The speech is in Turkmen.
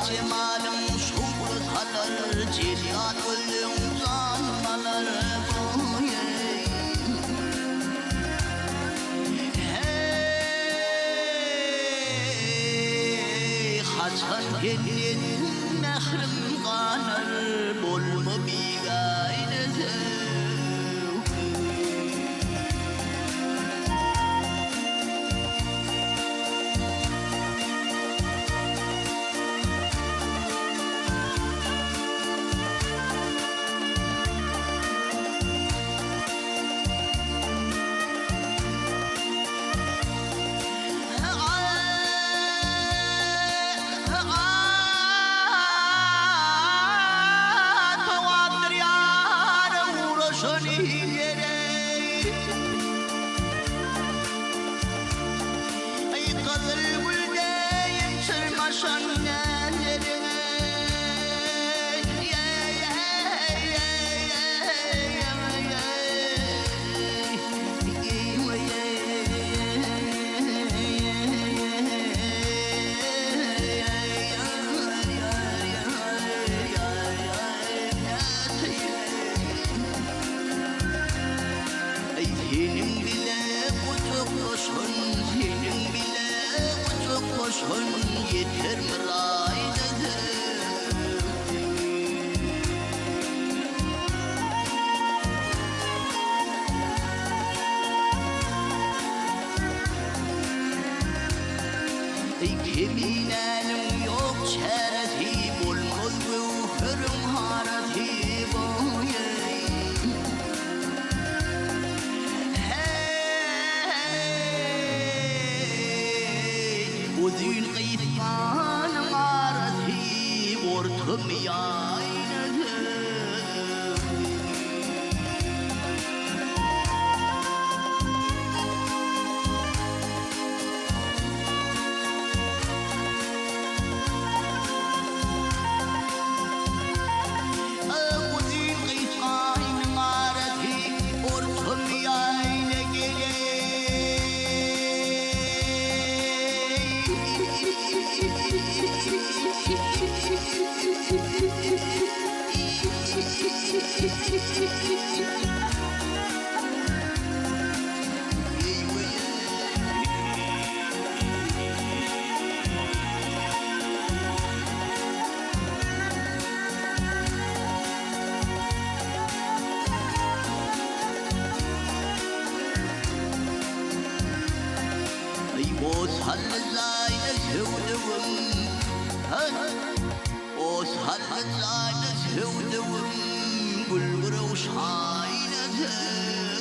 jemalyň şowla salar, Jellat gözleň janym alar, boý-eý. Heý, haçan senden mährim ganar, Bolma bigäne söwdüm. Seniň bile gujaklaşan, seniň bile gujaklaşan ýeter myraýda söýgi. Eý keminäniň ýok çäresi, bolmaz göwheriň harasy, boý-eý. Heý, uzyn gysganyň arasy, orta miýaýna söwdi. Uzyn gysganyň arasy, orta miýaýna geleý. O salgytlaýda söwdügim, Gülgürew şaýna söwdügim.